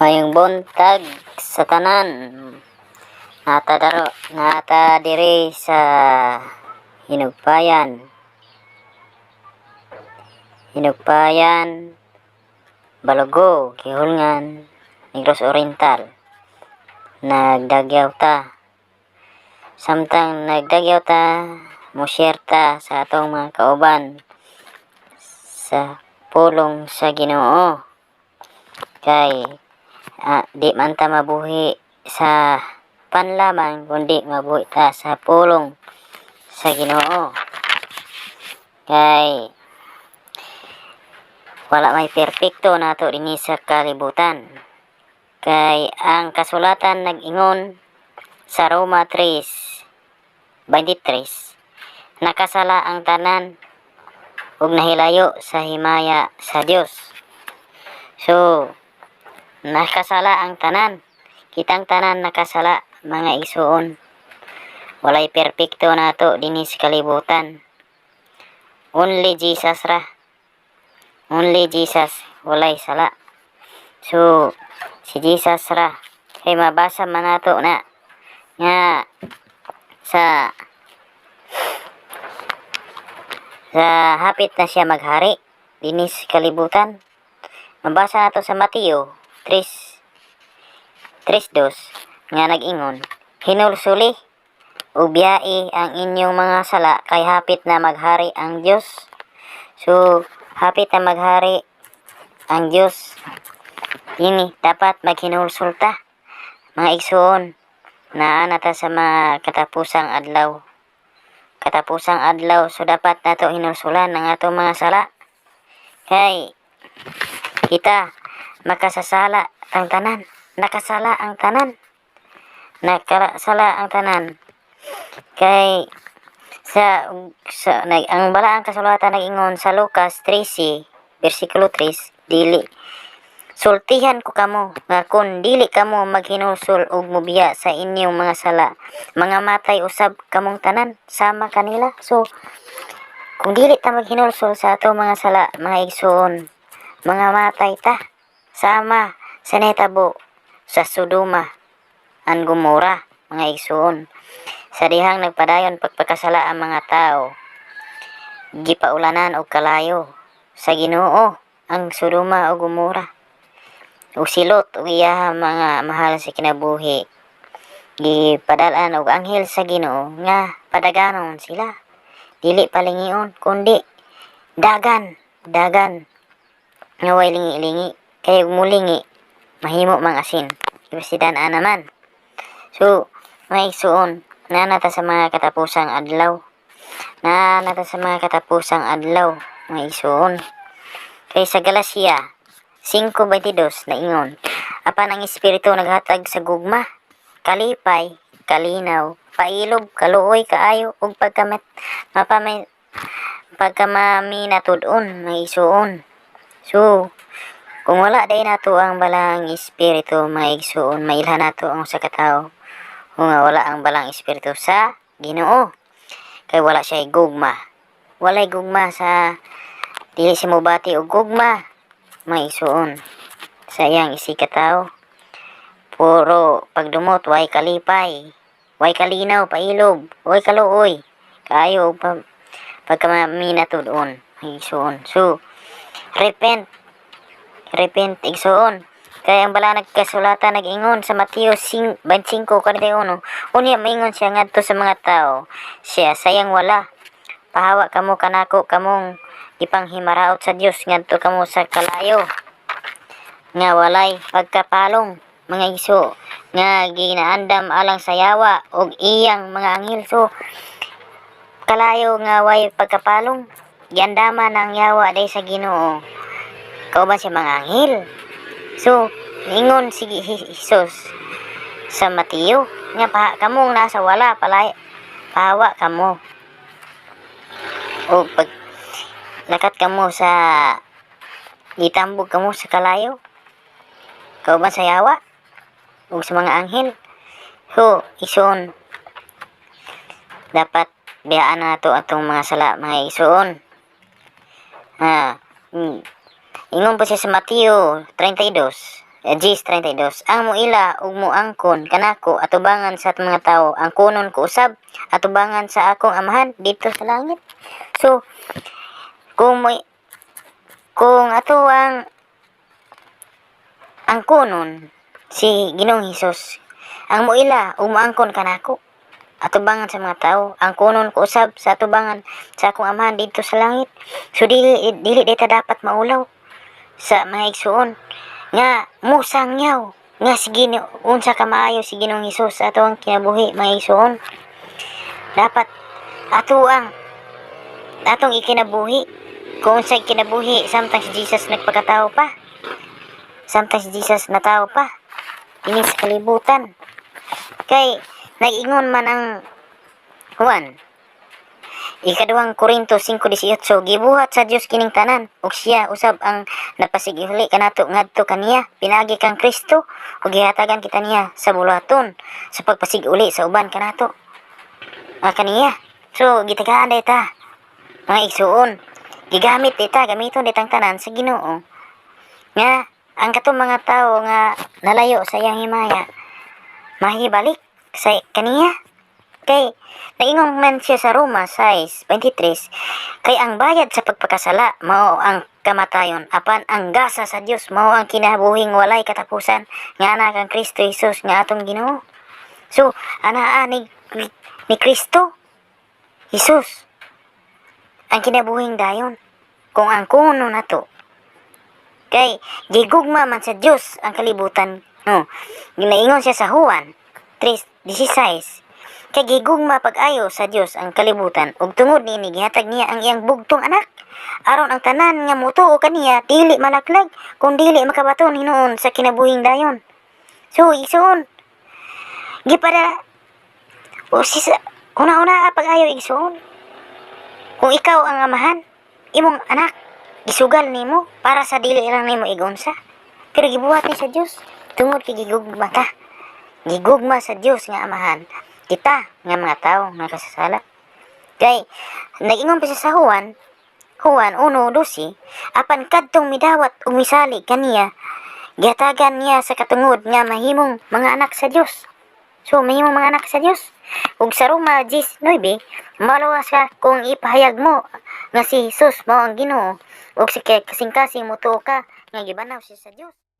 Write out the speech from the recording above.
Maayong buntag sa tanan. Nata daro, nata diri sa Hinugpayan. Hinugpayan, Balugo, Guihulngan, Negros Oriental. Nagdagyaw ta. Samtang nagdagyaw ta, mo-share ta sa atong mga kauban sa pulong sa Ginoo. Kay di man ta mabuhi sa panlaman kundi mabuhi ta sa pulong sa Ginoo. Kay wala may perpekto nato dinhi sa kalibutan. Kay ang kasulatan nag-ingon sa Roma 3:23, nakasala ang tanan ug nahilayo sa himaya sa Dios. So, nakasala ang tanan. Kitang tanan nakasala, mga igsuon. Walay perpekto nato dinhi sa kalibutan. Only Jesus ra. Only Jesus walay sala. So, si Jesus ra. Kay mabasa man nato na nga sa hapit na siya maghari dinhi sa kalibutan. Mabasa nato sa Mateo 3:3 nga nag-ingon, "Hinulsuli ug biyai ang inyong mga sala kay hapit na maghari ang Dios." So, hapit na maghari ang Dios. Ini dapat maghinulsol ta, mga igsuon. Naa na ta sa mga katapusang adlaw. Katapusang adlaw, so dapat nato hinulsulan ang atong mga sala. Kay kita makasasala tang tanan. Nakasala ang tanan. Nakasala ang tanan. Kay sa nag, ang balaang kasulatan nag-ingon sa Lucas 13 bersikulo 3, "Dili, sultihan ko kamo nga kun dili kamo maghinulsol ug mobiya sa inyong mga sala, mga matay usab kamong tanan sama kanila." So kung dili ta maghinulsol sa atong mga sala, mga igsuon, mga matay ta sama sa nahitabo sa Sodoma and Gomora, mga igsuon. Sa dihang nagpadayon pagpakasala ang mga tao, gipaulanan og kalayo sa Ginoo ang Sodoma ug Gomora. Ug si Lot ug iya mga mahal sa kinabuhi gipadalan og anghel sa Ginoo nga padaganon sila, dili palingion kundi dagan dagan nga way lingi-lingi, kay ug mulingi mahimo mang asin ibasidan naman. So mga igsuon, naa na ta sa mga katapusang adlaw, naa na ta sa mga katapusang adlaw, mga igsuon. Kay sa Galacia 5:22 naingon, "Apan ang Espiritu naghatag sa gugma, kalipay, kalinaw, pailob, kaluoy, kaayo ug pagkamat mapamay pagkamaminatud-on," mga igsuon. So kung wala day nato ang Balaang Espiritu, mga igsuon, mailhan nato ang usa ka tawo kung nga wala ang Balaang Espiritu sa Ginoo. Kay wala siya gugma. Walay gugma sa dili siya mobati og gugma, mga igsuon, sa iyang isig katawo. Puro pagdumot, way kalipay, way kalinaw, pailob, way kaluoy, kaayo ug pagkamaminatud-on, mga igsuon. So, repent, repent, igsuon. Kaya ang bala nagkasulatan nag-ingon sa Mateo 25:41, "Unya maingon siya ngadto sa mga tao, siya sayang wala, 'Pahawa kamo kanako kamong gipanghimaraot sa Dios, ngadto kamo sa kalayo nga walay pagkapalong,' mga igso, 'nga ginaandam alang sa yawa ug iyang mga anghel." So kalayo nga way pagkapalong, giandaman ang yawa day sa Ginoo kauban sa mga anghel. So niingon si Jesus sa Mateo nga pa kamong nasa wala palay, pahawa kamo o pag lakat kamo sa gitambog kamo sa kalayo kauban sa yawa ug sa mga anghel. So igsoon, dapat biyaan nato atong mga sala, mga igsoon. Ha, ingon po siya sa Mateo 32. 10:32, "Ang muila ug muangkon kanako atubangan sa mga tawo, angkonon ko usab atubangan sa akong Amahan didto sa langit." So kung ato ang angkonon si Ginoong Hesus, ang muila ug muangkon kanako atubangan sa mga tao, angkonon ko usab sa atubangan sa akong Amahan didto sa langit. So dili dili dita dapat maulaw sa mga igsuon nga musangyaw nga si Ginoo, unsa ka maayo si Ginoong Hesus sa atoang kinabuhi, mga igsuon. Dapat ato ang atong ikinabuhi kung unsay kinabuhi samtang si Jesus nagpakatao pa, samtang si Jesus natawo pa dinhi sa kalibutan, kay nag-ingon man ang Juan, Ikaduhang Korinto 5:18, "Gibuhat sa Dios kining tanan ug siya usab ang napasigihuli kanato ngadto kaniya pinaagi kang Kristo ug gihatagan kita niya sa buluhaton sa pagpasiguli sa uban kanato kaniya." So gitagaan day ta, mga igsuon, gigamit ta, gamiton ditang tanan sa Ginoo nga ang katong mga tawo nga nalayo sa iyang himaya mahibalik sa kaniya, kay naingon man siya sa Roma 6:23, "Kay ang bayad sa pagpakasala mao ang kamatayon, apan ang gasa sa Dios mao ang kinabuhing walay katapusan nga ana kang Kristo Jesus nga atong Ginoo." So anaa ni Kristo Jesus ang kinabuhing dayon kung angkonon nato, kay gigugma man sa Dios ang kalibutan, no? Ginaingon siya sa Juan 3:16, "Kay gigugma pag-ayo sa Dios ang kalibutan ug tungod niini gihatag niya ang iyang bugtong anak, aron ang tanan nga motuo kaniya dili malaglag kun dili makabaton hinuon sa kinabuhing dayon." So igsuon, gipada o sisa una-una pag-ayo, igsuon, kung ikaw ang amahan, imong anak gisugal nimo para sa dili lang nimo igunsa, pero gibuhat ni sa Dios tungod kay gigugma ta, gigugma sa Dios nga Amahan kita nga mga tao nga kasasala. Kay nag-ingon pa siya sa Juan 1:12, "Apan kadtong midawat ug misalig kaniya, gihatagan niya sa katungod nga mahimong mga anak sa Dios." So mahimong mga anak sa Dios. Ug sa Roma 10:9, "Maluwas ka kung ipahayag mo nga si Jesus mao ang Ginoo ug si kasing-kasing motuo ka nga gibanaw siya sa Dios."